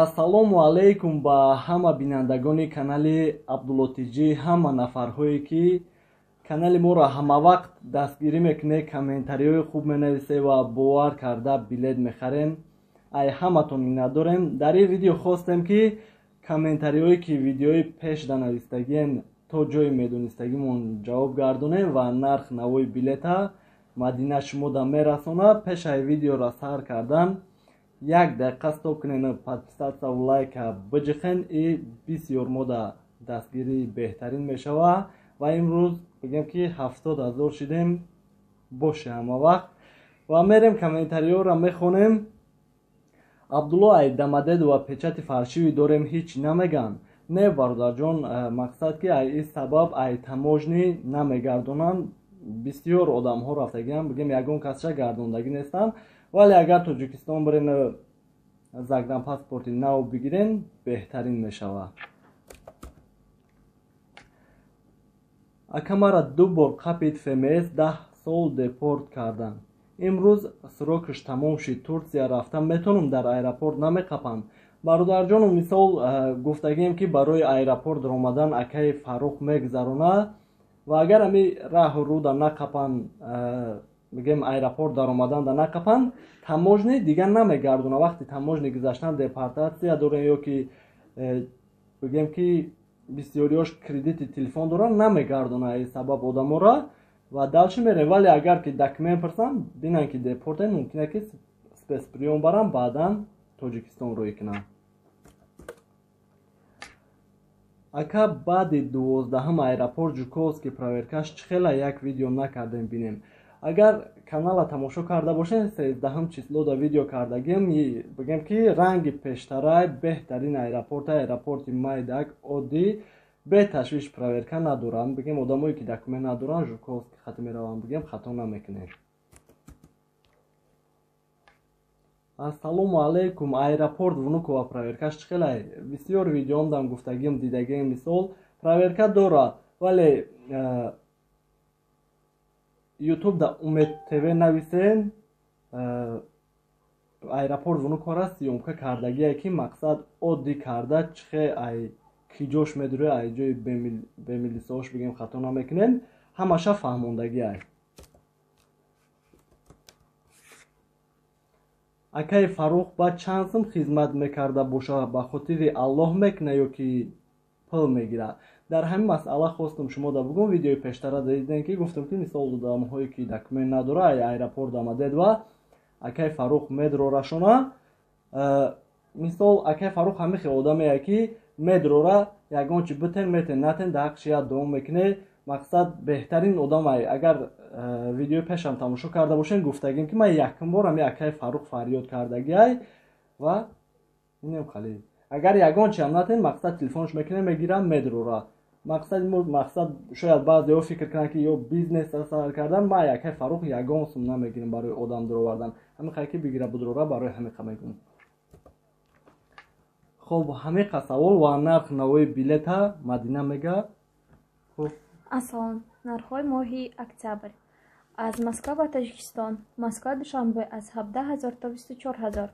Ассалому алайкум ба ҳама бинандагони канали Абдулло ТЖ, ҳама нафарҳое ки канали моро ҳамавақт дастгирӣ мекунед, комментариҳои хуб менависед ва бовар карда билет мехарем. Ай ҳаматон миннатдорем. Дар ин видео хостем ки комментариҳое ки видеои пеш данавистагиен то ҷои медонистагимон ҷавоб гардонем ва нарх навои билета Мадина шумода мерасонад. Пеш ай видеоро сар кардан як дақиқа стоп кунен, подписаться ва лайка биҷихен и бисёр мода дастгирӣ беҳтарин мешава. Ва имрӯз бигем ки 70,000 шидем, боше ҳама вақт. Ва мерем комментариҳоро мехонем. Абдулло ай Домодедово печати фаршивӣ дорем, ҳеҷ намеган. Не бародарҷон, мақсад ки ай ин сабаб ай таможни намегардонанд. Бисёр одамҳо рафтагиам, бигем ягон касша гардондагӣ нестанд. Вале агар Тоҷикистон бирен загранпаспорти нав бигирен, беҳтарин мешавад. Ака мара ду бор қапид ФМС 10 сол депорт карданд. Имрӯз срокаш тамом шид, Турсия рафтан метавонам, дар аэропорт намеқапам. Бародарҷону мисол гуфтагием ки барои аэропорт даромадан акаи Фаррух мегузаронад ва агар ами раҳу руда нақапанд, бигем аэропорт даромаданда нақапанд, таможни дигар намегардона. Вақти таможни гузаштан депортатсия дорем ё ки бигем ки бисёриёш кредити телефон доранд, намегардона ин сабаб одаморо ва дальше мерем. Вале агар ки документ пурсанд, бинанд ки депортен, мумкин ки спецприём баранд, баъдан Тоҷикистон рӯй кунанд. Ака баъди 12 аэропорт Жуковский проверкаш чӣ хела як видео накардем бинем. Агар канала тамошо карда бошед, 13 число да видео кардагим, бигем ки ранги пештарай беҳтарин аэропорт, аэропорти Майдак оддӣ, беташвиш проверка надоранд. Бигем одамое ки документ надоранд, Жуковский хати мераванд, бигем хато намекунем. Ассалому алайкум, аэропорт Внуково проверкаш чӣ хелай? Бисёр видеом дам гуфтагим, дидагим, мисол проверка дорад, вале YouTube да Умед ТВ нависен, аэропорт Внуково съёмка кардагие ки мақсад оддӣ карда чихе ай киҷош медуре, ай ҷои бемилисош бигем хато намекунем, ҳамаша фаҳмондагиай. Акаи Фаррух ба чанд сум хизмат мекарда боша, ба хотири Аллоҳ мекуна ё ки пул мегирад? Дар ҳамин масъала хостум шумо да бугум. Видеои пештара дидем ки гуфтам ки мисол одамҳое ки документ надора, ай аэропорт Домодедово акаи Фаррух медрорашона. Мисол акаи Фаррух ҳамин хел одамее ки медрора, ягон чи битен метен натен да ҳақши як дуом мекуне. Мақсад беҳтарин одам ай. Агар видеои пешам тамошо карда бошем, гуфтагим ки ман якум бор ҳами акаи Фаррух фарёд кардагиай ва инем хали. Агар ягон чиам натен, мақсад телефонш мекуне, мегирам, медрора. Мақсади мо мақсад шояд баъзеҳо фикр кунанд ки ё бизнес сар кардан, ман акаи Фаррух ягон сум намегирам барои одам дуровардан. Ҳамин хай ки бигира будрора, барои ҳамин қа мегӯм. Хоб, ҳамин қа савол ва нарх навои билета Мадина мега. Хоб. Ассалом, нархҳои моҳи октябр. Аз Москва ба Тоҷикистон, Москва Душанбе аз 17,000 то 24,000,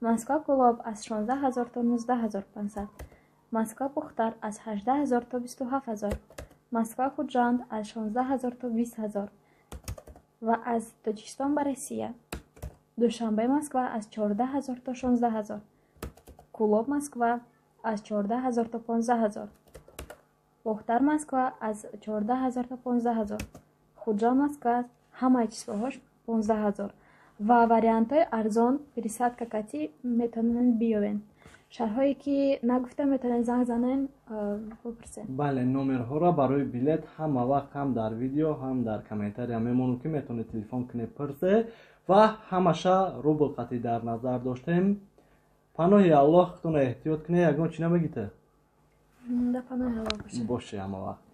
Москва Кӯлоб аз 16,000 то 19,500, Москва Бухтар аз 18,000 то 27,000, Москва Хуҷанд аз 16,000 то 20,000 ва аз Тоҷикистон ба Россия, Душанбе Москва аз 14,000 то 16,000, Кӯлоб Москва аз 14,000 то 15,000, Бохтар Москва аз 14,000 то 15,000, Хуҷанд Москва ҳамаи числоҳош 15,000 ва вариантҳои арзон пересадка кати метавонанд биёвен. Шаҳрҳое ки нагуфта метавонед занг занен, бипурсед. Бале, номерҳоро барои билет ҳама вақт ҳам дар видео, ҳам дар комментария мемонем ки метавонед телефон кунед, пурсе ва ҳамаша рубл қатӣ дар назар доштем. Паноҳи Аллоҳ, худтонро эҳтиёт кунед, ягон чӣ намегите? Да паноҳи Аллоҳ бошед. Боше ҳама вақт.